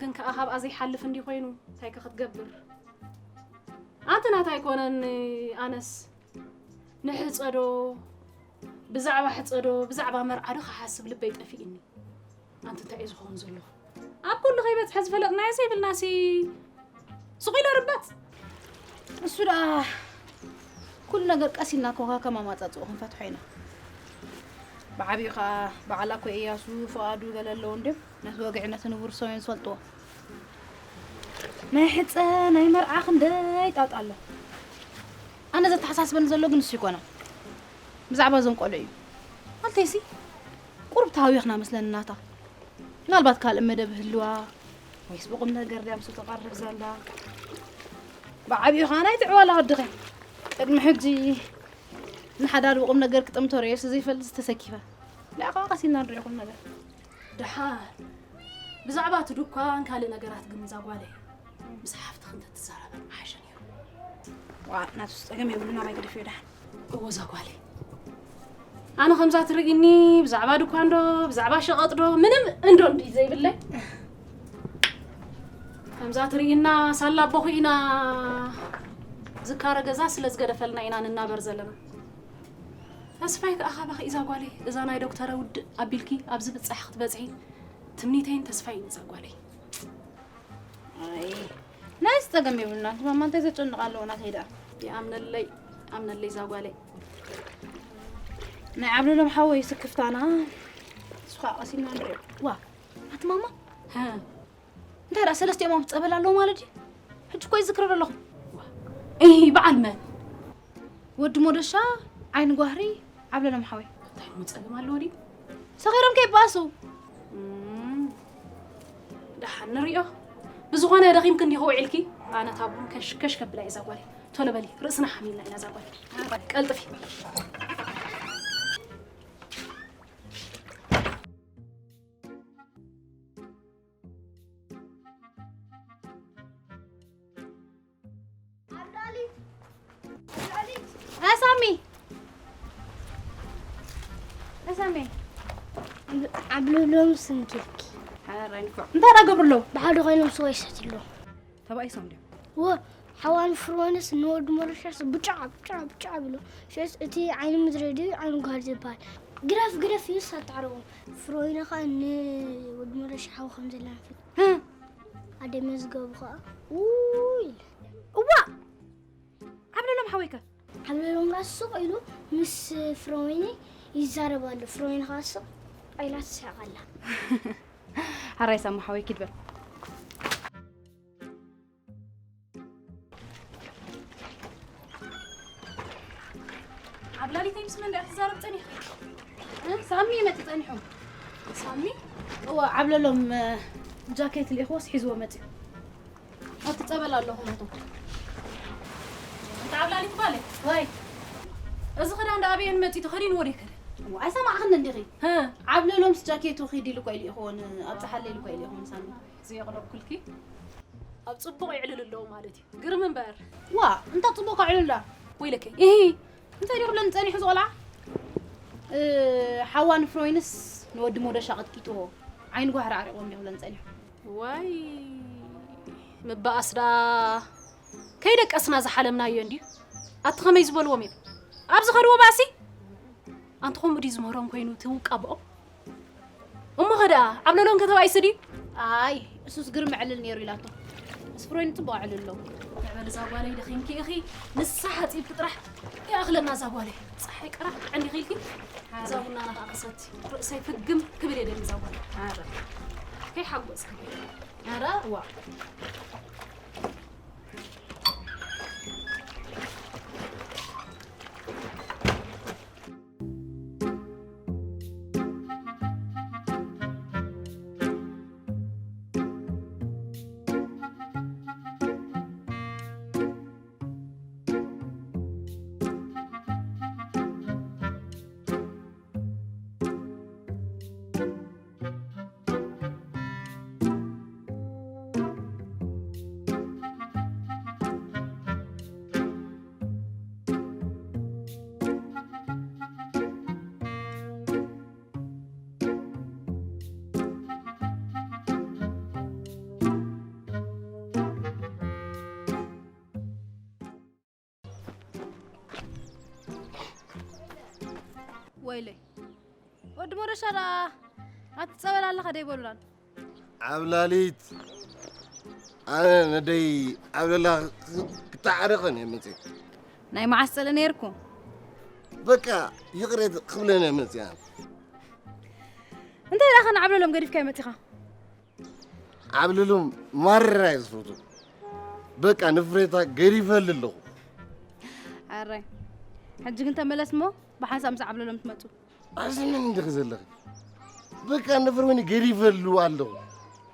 ግን ከኣ ካብኣ ዘይሓልፍ እንዲ ኮይኑ እንታይ ከ ክትገብር ኣንቲ ናታ ኣይኮነን ኣነስ ንሕፀዶ ብዛዕባ ሕፀዶ ብዛዕባ መርዓዶ ክሓስብ ልበይ ጠፊእኒ ኣንቲ እንታይ እዩ ዝኸውን ዘሎ ኣብ ኩሉ ከይበፅሐ ዝፈለጥናዮ ዘይብልናሲ ስቕ ኢለ ርበት እሱ ደኣ ኩሉ ነገር ቀስ ኢልና ኮኻ ከማማጻጽኡ ክንፈትሖ ኢና። ብዓቢኡ ኸኣ በዓል ኣኮይ እያሱ ፍቓዱ ገለ ኣለዉ እንድዮም። ነቲ ወግዒ ነቲ ንቡር ሰውየን ዝፈልጥዎ። ናይ ሕጸ ናይ መርዓ ክንደይ ጣጣ ኣሎ። ኣነ ዘተሓሳስበኒ ዘሎ ግን እሱ ይኮና። ብዛዕባ እዞም ቆልዑ እዩ። ማለተይሲ ቁሩብ ተሃዊኽና መስለኒ ናታ። ምናልባት ካልእ መደብ ህልዋ ወይስ ብቁም ነገር ድያ ምስ ተቐርብ ዘላ? ብዓቢኡ ኸኣ ናይ ትዕዋላ ወድኸ ቅድሚ ሕጂ ንሓዳር ብቁም ነገር ክጥምቶ ርእየሱ ዘይፈልጥ ዝተሰኪፈ። ንዓ ኸዓ ቀሲና ንሪኦ ኩሉ ነገር። ደሓር ብዛዕባ እቲ ድኳን ካልእ ነገራት ግን እዛ ጓለይ ምስ ሓፍትኺ እንተትዛረበ ምሓሸ ነይሩ። ዋ፣ ናቱስ ጸገም የብሉን፣ ናባይ ግደፍዮ ደሓን። እወ፣ እዛ ጓለይ ኣነ ከምዛ ትርእይኒ ብዛዕባ ድኳን ዶ ብዛዕባ ሸቐጥ ዶ ምንም እንዶ እንዲ ዘይብለይ። ከምዛ ትርእይና ሳላ ኣቦኹ ኢና ዝካረ ገዛ ስለ ዝገደፈልና ኢና ንናበር ዘለና። ተስፋይ ከኣ ካባኺ እዛ ጓለይ፣ እዛ ናይ ዶክተረ ውድእ ኣቢልኪ ኣብዚ ብጻሕ ክትበጽሒ ትምኒተይን ተስፋይን እዛ ጓለይ። ኣይ፣ ናይስ ጸገም የብሉና። ማማ እንታይ ዘጨንቕ ኣለዎ ናተይ ደኣ? ይኣምነለይ፣ ኣምነለይ እዛ ጓለይ። ናይ ዓብለሎም ሓወይ ስክፍታና ንሱ ኸዓ ቀሲና ንሪኦ። ዋ፣ ኣቲ ማማ፣ ሀ። እንታይ ደኣ ሰለስቲኦም ኣብ ጸበል ኣለዉ ማለት ድዩ? ሕጂ እኮ ይዝክሮ ዘለኹ። ዋ፣ እሂ፣ በዓል መን? ወዲ ሞደሻ፣ ዓይኒ ጓህሪ፣ ዓብለሎም ሓወይ። እንታይ እሞ ጸገም ኣለዎ ድዩ? ሰኺሮም ከይበኣሱ። እም፣ ደሓን ንሪኦ። ብዝኾነ ደኺምኪ እንዲኺ ውዒልኪ፣ ኣነ እታ ቡን ከሽ ከሽ ከብላ እየ እዛ ጓለይ። ቶሎ በሊ፣ ርእስና ሓሚምና ኢና እዛ ጓለይ። ቀልጥፊ። እ ሳሚ፣ እ ሳሚ። ዓብለሎም ስንኪልኪ። ኧረ ንፉዕ። እንታይ ደኣ ገብሩ ኣለዉ? ብሓደ ኮይኖም ስዋ ይሰትዩ ኣለዉ። ተባኢሶም ድዮም? ወ-፣ ሓዋን ፍርወንስ ንወዲ ሞረሻስ ብጫ፣ ብጫ፣ ብጫ ብሎ። ሸስ እቲ ዓይኒ ምድሪ ድዩ ዓይኒ ጓል ዝበሃል? ግረፍ፣ ግረፍ ኢሉስ ኣጣዕረዎም። ፍሮይነ ኸኣ ንወዲ ሞረሻ ሓው ከም ዘላ ንፈልጥ። ህ። ኣደ መዝገቡ ኸኣ፣ ውይ ኢለ። እዋ! ዓብለሎም ሓወይከ? ዓብለሎም ኸኣ ስቕ ኢሉ ምስ ፍሮይነ ይዛረብ ኣሎ። ፍሮይነ ኸኣ ስቕ ኢላ ትስሕቕ ኣላ። ሓራይ ሳሚ ሓወይ ኪድ በል። ዓብላሊተይ ምስ መን ደኣ ትዛረብ ጸኒሕኪ? እ? ሳሚ ይመጽእ ጸኒሑ። ሳሚ? እወ፣ ዓብለሎም፣ እ፣ ጃኬት ልኢኽዎስ ሒዝዎ መጽዩ። ኣብቲ ጸበል ኣለኹ ናቶም። እንተ ዓብላሊት ጓለይ። ወይ። እዚ ክዳን ደኣ ኣበየን መጺኡ ተኸዲንዎ ደይከደ? እወ፣ ኣይሰማዕኽን እንዲኺ? እ። ዓብለሎምስ ጃኬቱ ኺድ ኢሉ እኮ ኢሉ ይኸውን፣ ኣብጽሓለይ ኢሉ እኮ ኢሉ ይኸውን ሳሚ። ዘየቕረብኩልኪ ኣብ ጽቡቕ ይዕልል ኣለዉ ማለት እዩ። ግርም እምበር። ዋ፣ እንታይ ጽቡቕ ከዕልላ? ወይለከይ። እሂ። እንታይ ድዩ ክብለኒ ጸኒሑ ዝቖልዓ? እ፣ ሓዋ ንፍሮይንስ ንወዲ ሞደሻ ቀጥቂጥዎ። ዓይኒ ጓህሪ ዓሪቕዎ እንዲዩ ክብለኒ ጸኒሑ። ዋይ፣ ምባኣስ ደኣ ከይደቀስና ዝሓለምናዮ እንዲዩ። ኣቲ ከመይ ዝበልዎም እዮም? ኣብ ዝኸድዎ ባእሲ? ኣንቲ ከምኡ ድዩ ዝምህሮም ኮይኑ እቲ ውቃብኦም? እሞ ኸ ደኣ ዓብለሎም ከተባኢሱ ድዩ? ኣይ፣ እሱስ ግርም ዕልል ነይሩ ኢላቶ። ምስ ፍሮይን ጽቡቕ ዕልል ኣለዉ። ንዕበል እዛ ጓለይ ደኺምኪ ኢኺ፣ ንሳ ሓጺብኪ ጥራሕ ይኣኽለና እዛ ጓለይ። ጸሓይ ቀራሕ ጥዕኒ ኢኺ ኢልኪ፣ እዛ ቡናና ኸኣ ክሰቲ። ርእሰይ ፍግም ክብል እየ ደልየ እዛ ጓለይ። ኣረ። ከይሓጎስኪ። ኣረ፣ ዋ። ወይለይ፣ ወዲ ሞረሻ ደኣ ኣቲ ጸበል ኣለኻ ደይበሉናን? ዓብላሊት፣ ኣነ ነደይ ዓብለላ ክተዓረቐን እየ መጺእ። ናይ መዓስ ጽልኢ ነይርኩም? በቃ ይቕሬት ክብለነ መፅያ እንታይ ደኣ ንዓብለሎም ገዲፍካዮ መጺኻ? ዓብለሎም ማራ እዩ ዝፈቱ። በቃ ንፍሬታ ገዲፈሉ ኣለኹ። ኣራይ ሕጂ ግን ተመለስ እሞ ብሓንሳብ ምስ ዓብለሎም ትመጹ። ኣዚ ምን እንዲኺ ዘለኺ? በቃ ንፍርወኒ ገዲፈሉ ኣለኹ።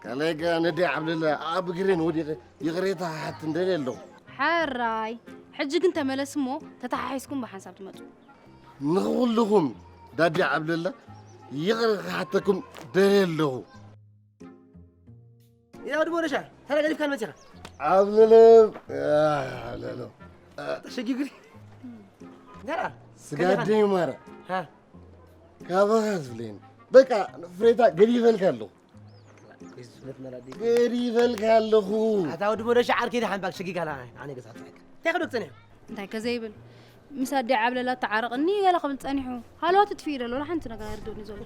ካልኣይ ከኣ ነደይ ዓብለላ ኣብ እግረን ወዲቐ ይቕሬታ ክሓት እንደልየ ኣለኹ። ሕራይ ሕጂ ግን ተመለስ እሞ ተተሓሒዝኩም ብሓንሳብ ትመጹ። ንኹልኹም ዳዲ ዓብለላ ይቕረ ክሓተኩም ደልየ ኣለኹ። ኢና ወዲ ሞደሻ ታዲያ ገዲፍካ ንመፂኻ ዓብለሎም ዓብለሎም ተሸጊጉ እንተራ ስጋደይ ማራ ሃ ካባኻ ዝፍለየኒ በቃ ፍሬታ ገዲፈልካ ኣለኹ። ገዲፈልካ ኣለኹ። ኣታ ወዲ ሞደሻ ዓርከይ ደሓን ባክ ሸጊጋላ ኣነ ገዛ ትሕካ እንታይ ከዶ ትፀኒሑ እንታይ ከዘይብል ምስ ኣደ ዓብለላ ተዓረቕኒ ገለ ክብል ጸኒሑ። ሃለዋ ትጥፍኢ ደሎ ሓንቲ ነገር ኣይርድእኒ ዘሎ።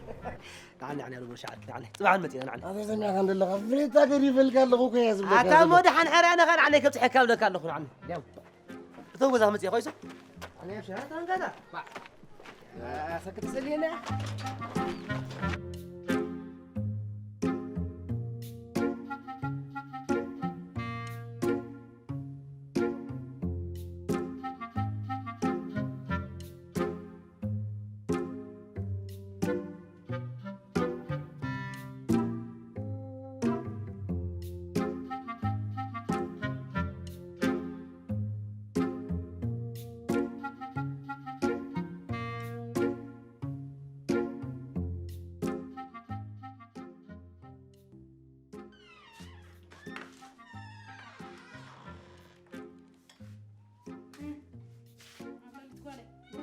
ንዓኒ ዓኒ ወዲ ሞደሻ ዓርከይ ንዓኒ ፅባሕ ንመፂና ንዓኒ ኣታ ሰሚዕካ እንደለኻ ፍሬታ ገዲፈልካ ኣለኹ እኮ እያ ዝብለካ ኣታ ዘለኹ። ሞ ደሓን ሕራይ ነኻ ንዓኒ ከብፅሐካ ብለካ ኣለኹ ንዓኒ ያው እተው ገዛ መፂኻ ኮይሶ ኣነ ኣብ ሸራ ታንጋዛ ሰክት ስሊና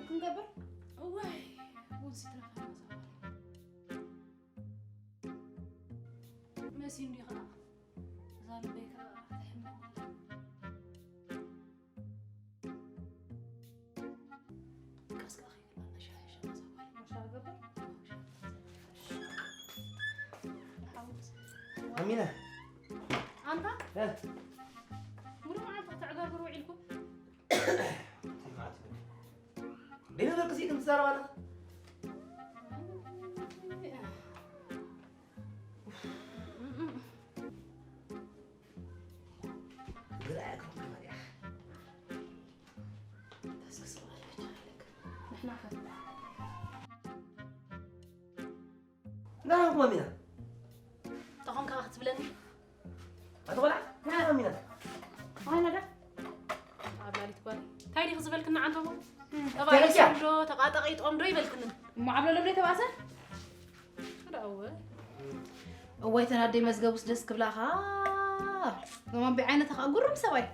ክንገብር እዋይ ቡን ሲትረፈና መሲ እንዲ ኸዓ እዛ ልበይ ከዓ ትሕመም ኣላ ቀስቃ ከይብላ ነሻ ሻ ኣሚና ኣንታ እ? ሙሉ መዓልቲ ክትዕጋግሩ ውዒልኩም ደይነበርክሲ ከም ትዛረብ ኣለኻ ናኹም ኣሚና ተኾንካ ክትብለኒ ኣቲ ቆልዓ ናኹም ኣሚና ኣነ ዶ ኣብ ላሊት ጓል እንታይ ዲኺ ዝበልክና ዓንተቦ ተባኢሶም ዶ ተቃጠቂጦም ዶ ይበልክኒ እሞ ዓብለሎም ዶ ተባእሰ ዳወ እዋይ ተናደይ መዝገቡስ ደስ ክብላኻ ዞማን ብዓይነትኻ ጉርም ሰብኣይ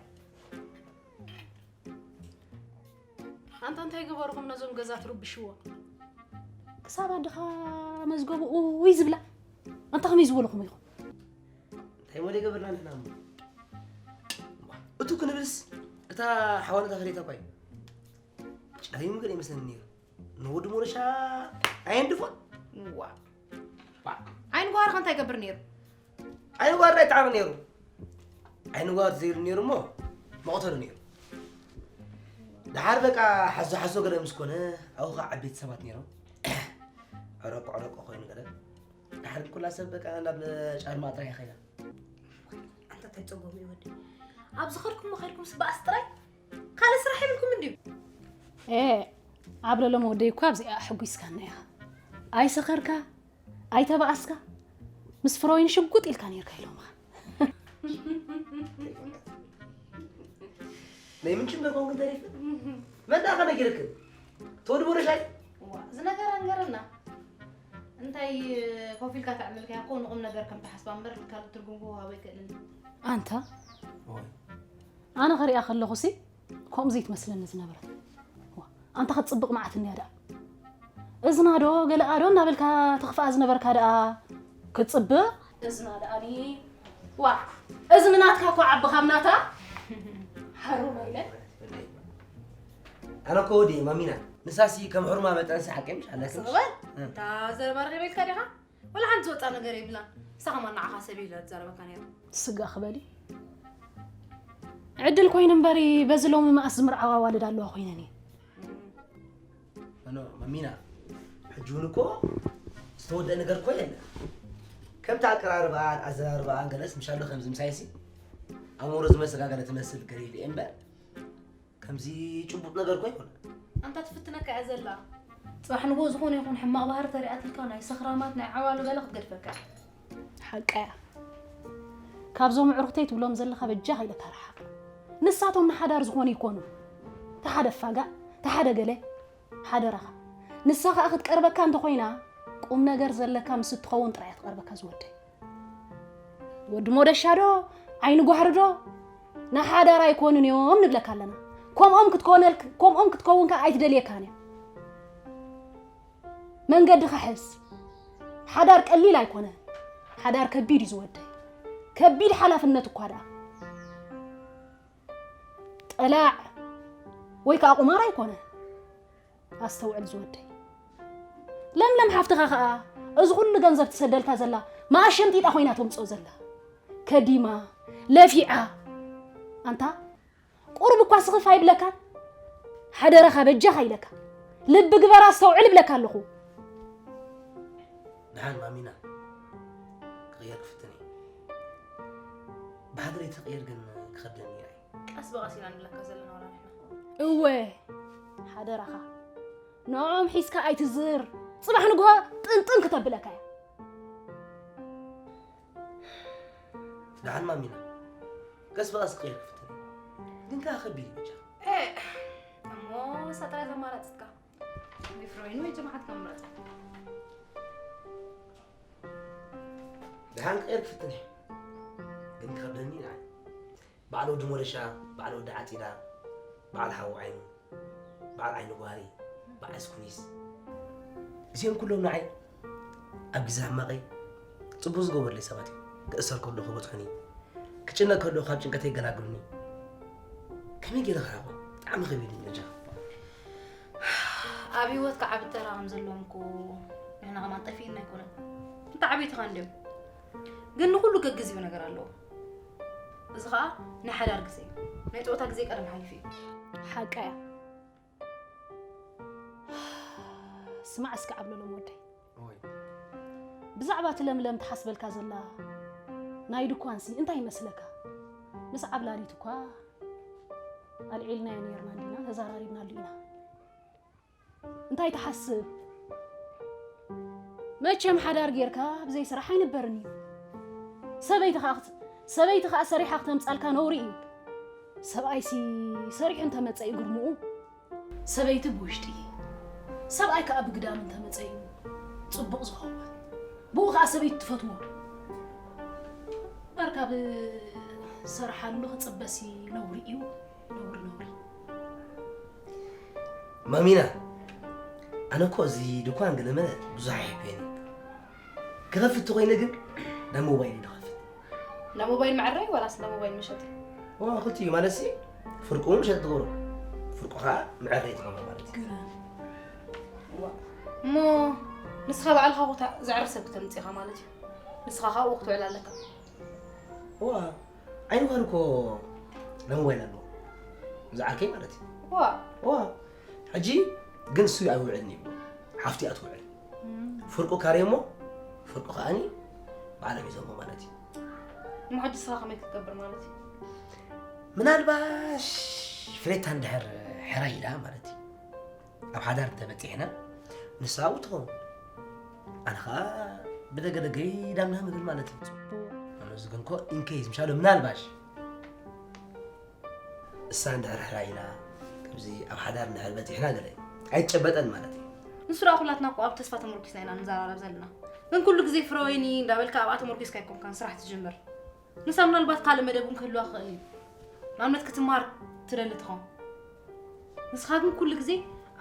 ኣንታ እንታይ ገበርኹም ነዞም ገዛ ትርብሽዎ ክሳብ ኣድኻ መዝገቡ ኡይ ዝብላ ኣንታ ከመይ ዝበልኹም ኢኹም እንታይ ሞለ ገበርና ንሕና እሞ እቱ ክንብልስ እታ ሓዋነታ ፈሬታ እኳ እዩ ጨሪሙ ግን ይመስለኒ ነይሩ ንወዲ ሞለሻ ኣየንድፎን ዋ ዓይን ጓርኻ እንታይ ይገብር ነይሩ ዓይን ጓር ኣይጣዕሚ ነይሩ ዓይን ጓር ዘይሩ ነይሩ እሞ መቕተሉ ነይሩ ድሓር በቃ ሓዞ ሓዞ ገለ ምስ ኮነ ኣብኡ ከዓ ዓበይቲ ሰባት ነይሮም ዕረቆ ዕረቆ ኮይኑ ገለ ድሓር ኩላ ሰብ በቃ ናብ ጫማ ጥራይ ከይዳ ኣንታ እንታይ ፀጎም እዩ ወዲ ኣብ ዝኸድኩም ኸድኩም ስባእስ ጥራይ ካልእ ስራሕ የብልኩም እንድዩ ዓብለሎም ወደይ እኳ ኣብዚኣ ኣሕጒስካና ኢኻ ኣይሰኸርካ ኣይተባኣስካ ምስ ፍሮይን ሽጉጥ ኢልካ ነርካ ኢሎምኻ ናይ ምንጭ መኮንክን ተሪፍ መን ዳኸ ነጊርክን ተወዲ ቦረሻይ ዝነገረ ንገረና እንታይ ኮፍ ኢልካ ተዕልልካ እኮ ንቁም ነገር ከም ተሓስባ እምበር ካልእ ትርጉም ክወሃቦ ኣይክእልን ኣንታ ኣነ ኸሪኣ ከለኹሲ ከምኡ ዘይትመስለኒ ዝነበረት ኣንታ ክትፅብቕ መዓት እንያ ደኣ እዝና ዶ ገለኣ ዶ እናበልካ ተኽፍኣ ዝነበርካ ደኣ ክትፅብቕ እዝና ደኣኒ ዋ እዝኒ ናትካ እኮ ዓቢ ካብ ናታ ሓሩማ ኢለ ኣነ እኮ ወዲ ማሚና ንሳሲ ከም ሕሩማ መጠንሲ ሓቂ ምሽ ኣለክምሽ ሰበል እንታ ዘረባ ረኺበልካ ዲኻ ወላ ሓንቲ ዝወፃ ነገር የብላን ንሳ ከማ ንዓኻ ሰብ ኢለ ትዛረበካ ነይሩ ስጋ ክበሊ ዕድል ኮይኑ እምበሪ በዚ ሎሚ መኣስ ዝምርዓዋ ኣዋልድ ኣለዋ ኮይነን እየ። እኖ መሚና፣ ሕጂ እውን እኮ ዝተወደአ ነገር እኮ የለን። ከምቲ ኣቀራርባኣን ኣዘራርባኣን ገለስ ምሻሎ ከምዚ ምሳይሲ ኣእምሮ ዝመሰጋገረ ትመስል ገለ ኢለ እምበር ከምዚ ጭቡጥ ነገር እኮ ኣይኮነ። ኣንታ ትፍትነካ እያ ዘላ። ጽባሕ ንግሆ ዝኾነ ይኹን ሕማቕ ባህሪ ተሪኣትልካ ናይ ሰኽራማት ናይ ዓዋሉ ገለ ክትገድፈካ እያ። ሓቃ እያ። ካብዞም ኣዕሩኽተይ ትብሎም ዘለኻ በጃኻ ኢለካ ርሓቕ። ንሳቶም ንሓዳር ዝኾኑ ይኮኑ። ተሓደ ፋጋእ፣ ተሓደ ገለ፣ ሓደራኻ። ንሳ ኸኣ ክትቀርበካ እንተኾይና፣ ቁም ነገር ዘለካ ምስ እትኸውን ጥራይ እያ ትቐርበካ ዝወደይ። ወዲ ሞደሻ ዶ፣ ዓይኒ ጓህሪ ዶ፣ ንሓዳር ኣይኮኑን እዮም ንብለካ ኣለና። ከምኦም ክትኮነልክ-፣ ከምኦም ክትከውን ከኣ ኣይትደልየካን እያ። መንገድኻ ሕዝ። ሓዳር ቀሊል ኣይኮነን። ሓዳር ከቢድ እዩ ዝወደይ። ከቢድ ሓላፍነት እኳ ደኣ። ጠላዕ ወይ ከኣ ቁማር ኣይኮነን። ኣስተውዕል ዝወደይ። ለምለም ሓፍትኻ ከኣ እዚ ኩሉ ገንዘብ ትሰደልካ ዘላ መኣሸምጢጣ ኮይና ተምጽኦ ዘላ። ከዲማ፣ ለፊዓ። ኣንታ ቁሩብ እኳ ስኽፍ ኣይብለካን? ሓደራኻ በጃኻ ኢለካ። ልቢ ግበር ኣስተውዕል እብለካ ኣለኹ። ደሓን ማሚና፣ ክቕየር ክፍትን እየ። ብሓደ ለይትቕየር ግን ክኸብደኒ እዩ። ቀስ ብቐስ ኢና ንብለካ ዘለና ዋላ ንሕና። እወ፣ ሓደራኻ። ንዕኦም ሒዝካ ኣይትዝር። ጽባሕ ንግሆ ጥንጥን ክተብለካ እያ። ደሓን ማሚና፣ ቀስ ብቐስ ክቕየር ክፍትን እየ። ግን ከኣ ከቢድ እዩ በጃኻ። ኤ፣ እሞ ንሳ ጥራይ እያ ኣማራጺትካ። ወይ ፍሮይን ወይ ጀማዓትካ ምረጽ። ደሓን ክቕየር ክፍትን እየ። ግን ክኸብደኒ እዩ ንዓይ። በዓል ወዲ ሞደሻ፣ በዓል ወዲ ዓጺዳ፣ በዓል ሓዊ ዓይኑ፣ በዓል ዓይኒ ጓሪ፣ በዓል ስኩኒስ። እዚኦም ኩሎም ንዓይ ኣብ ግዜ ሕማቐይ ጽቡቕ ዝገበሩለይ ሰባት እዮም። ክእሰር ከለኹ ክበጽሑኒ፣ ክጭነቕ ከለኹ ካብ ጭንቀተይ ይገላግሉኒ። ከመይ ገይረ ክረኽቦም? ብጣዕሚ ከቢድ እዩ በጃኻ። ኣብ ህይወትካ ዓቢ ተራ ከም ዘለዎም እኮ ንሕና ከማን ጠፊእና ኣይኮነን። እንተ ዓበይትኻ እንድዮም። ግን ንኹሉ ገግዚኡ ነገር ኣለዎ። እዚ ኸኣ ናይ ሓዳር ግዜ እዩ። ናይ ጸወታ ግዜ ቀደም ሓሊፉ እዩ። ሓቃ እያ። ስማዕ እስከ ዓብለሎም ወደይ። ኦይ። ብዛዕባ እቲ ለምለም ትሓስበልካ ዘላ ናይ ድኳንሲ እንታይ ይመስለካ? ምስ ዓብላሊት እኳ ኣልዒልናዮ ነይርና እንዲና፣ ተዛራሪብናሉ ኢና። እንታይ ትሓስብ? መቸም ሓዳር ጌርካ ብዘይ ስራሕ ኣይንበርን እዩ። ሰበይቲ ኸኣ ክት-፣ ሰበይቲ ኸኣ ሰሪሓ ክተምጻልካ ነውሪ እዩ። ሰብኣይሲ ሰሪሑ እንተመጸ እዩ ግርምኡ። ሰበይቲ ብውሽጢ፣ ሰብኣይ ከኣ ብግዳም እንተመጸ እዩ ጽቡቕ ዝኸውን። ብኡ ኸኣ ሰበይቲ ትፈትዎ። እምበር ካብ ዝሰርሓሉ ክጽበሲ ነውሪ እዩ። ነውሪ፣ ነውሪ። ማሚና፣ ኣነ እኮ እዚ ድኳን ገለመለ ብዙሕ ኣይሕብየኒ። ክኸፍት ተኾይነ ግን ናይ ሞባይል እዩ ዝኸፍት። ናይ ሞባይል መዐረይ ዋላስ ናይ ሞባይል መሸጢ? ዋ፣ ክልቲኡ ማለት ሲ፣ ፍርቁ እውን መሸጢ ትገብሮ፣ ፍርቁ ኸዓ መዐረይ ትገብሮ ማለት እዩ። ግርም። ዋ፣ እሞ ንስኻ ባዕልኻ እኮ እታ ዘዕርፍ ሰብ ክተምጽእ ኢኻ ማለት እዩ። ንስኻ ኻብኡ ክትውዕል ኣለካ። ዋ፣ ዓይኒ ጓል እኮ ናይ ሞባይል ኣለዎ። እዚ ዓርከይ ማለት እዩ። ዋ። ዋ፣ ሕጂ ግን እሱ ኣይውዕልን ይብሎ። ሓፍቲ እያ ትውዕል። እም። ፍርቁ ካሬ እሞ፣ ፍርቁ ከኣኒ ባዕሎም ሒዞሞ ማለት እዩ። እሞ ሕጂ ንስኻ ከመይ ክትገብር ማለት እዩ? ምናልባሽ ፍሬታ እንድሕር ሕራይ ኢላ ማለት እዩ። ኣብ ሓዳር እንተበጺሕና፣ ንሳ ኣብኡ ትኸውን። ኣነ ኸኣ ብደገ ደገይ ዳምና ምግል ማለት እዩ። ጽቡቕ። ኣነ እዚ ግን እኮ ኢንኬዝ፣ ምሻሎ ምናልባሽ እሳ እንድሕር ሕራይ ኢላ፣ ከምዚ ኣብ ሓዳር እንድሕር በጺሕና ገለ ኣይጨበጠን ማለት እዩ። ንሱ ደኣ ኩላትና እኮ ኣብ ተስፋ ተመርኪስና ኢና ንዘራረብ ዘለና። ግን ኩሉ ግዜ ፍረ ወይኒ እንዳበልካ ኣብኣ ተመርኪስካ ኣይኮንካን ስራሕ ትጅምር። ንሳ ምናልባት ካልእ መደብ እውን ክህልዋ ክኽእል እዩ። ንኣብነት ክትማር ትደሊ ትኸውን። ንስኻ ግን ኩሉ ግዜ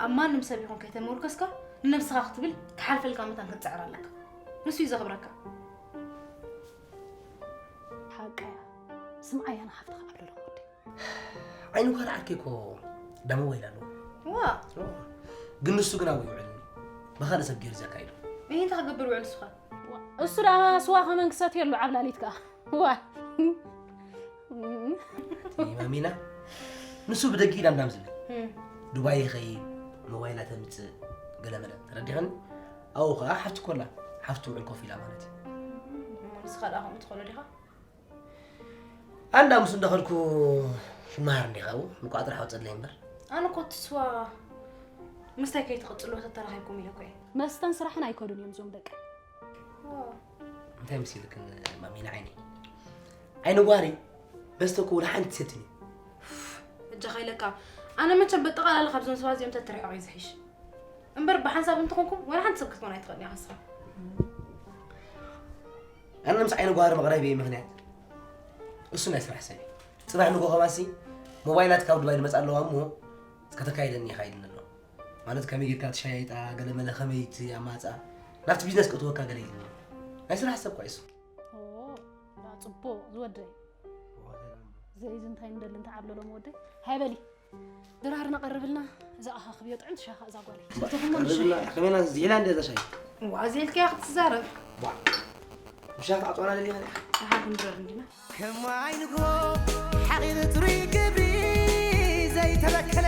ኣብ ማንም ሰብ ይኹን ከይተመርኮስካ ንነብስኻ ክትብል ክሓልፈልካ መታን ክትጽዕር ኣለካ። ንሱ እዩ ዘኽብረካ። ሓቃ እያ። ስምዓያ ንሓፍትኻ ዓብለሎም ወደይ። ዓይኑ ጓል ዓርከይ እኮ ዳሞ ወይላ ኣለዎ። ዋ። ግን ንሱ ግን ኣብኡ ይውዕል። ብኻልእ ሰብ ገይሩ ዘካይዶ። ይሄ እንታይ ክገብር ውዕል ንስኻ? ዋ፣ እሱ ደኣ ስዋ ከመን ክሰትየሉ ዓብላሊት ከኣ። ዋ። ማሚና ንሱ ብደጊ ኢላ እንዳም ዝብል ዱባይ ይኸይድ፣ ሞባይላ ተምፅእ፣ ገለመለ። ተረዲኸኒ? ኣብኡ ከዓ ሓፍቲ ኮላ፣ ሓፍቲ ውዕል ኮፍ ኢላ ማለት እዩ። ንስኻ ደኣ ከምኡ ትኸሎ ዲኻ? ኣንዳ ምስ እንዳኸድኩ ሽማሃር እንዲኻ ኣብኡ ምቋጥር ሓውፀለይ እምበር። ኣነ እኮ ትስዋ ምስታይ ከይትቕፅሎ ተተራኺብኩም ኢለ እኮ እየ። መስተን ስራሕን ኣይከዱን እዮም እዞም ደቂ። እንታይ መሲልክን ማሚና ዓይነይ? ዓይኒ ጓሪ መስተ እኮ ወላ ሓንቲ ትሰትኒ። እጃኻ ኢለካ ኣነ መቸም በጠቓላላ ካብዞም ሰባት እዚኦም ተትርሕቕ እዩ ዝሕሽ። እምበር ብሓንሳብ እንተኾንኩም ወላ ሓንቲ ሰብ ክትኮን ኣይትኽእልን ኢኻ ንስኻ። ኣነ ምስ ዓይኒ ጓሪ መቕረቢ ምኽንያት እሱ ናይ ስራሕ ሰብ እዩ። ፅባሕ ንጎ ከማሲ ሞባይላት ካብ ዱባይ ዝመፃ ኣለዋ እሞ ከተካይደኒ ኢኻ ኢልኒ ኣሎ። ማለት ከመይ ጌርካ ትሸያይጣ ገለ መለ ከመይ ትኣማፃ ናብቲ ቢዝነስ ክእትወካ ገለ ኢልኒ። ናይ ስራሕ ሰብ እኳ እሱ። ዳ ፅቡቅ ዝወደይ ዘይዚ እንታይ ንደሊ እንተ ዓብለሎም ወደይ ሃይበሊ ድራር ነቐርብልና እዛ ኣኻኽብዮ ጥዕምቲ ሻኻ እዛ ጓለይ ከመይና ዝሒላ እንደ እዛ ሻይ ዋ ዜልክያ ክትዛረብ ምሻ ክትዓፅዋና ደሊኻ ኣሓ ክንድረር እንዲና ከማይንጎ ሓቒር ጥሩይ ግብሪ ዘይተበከለ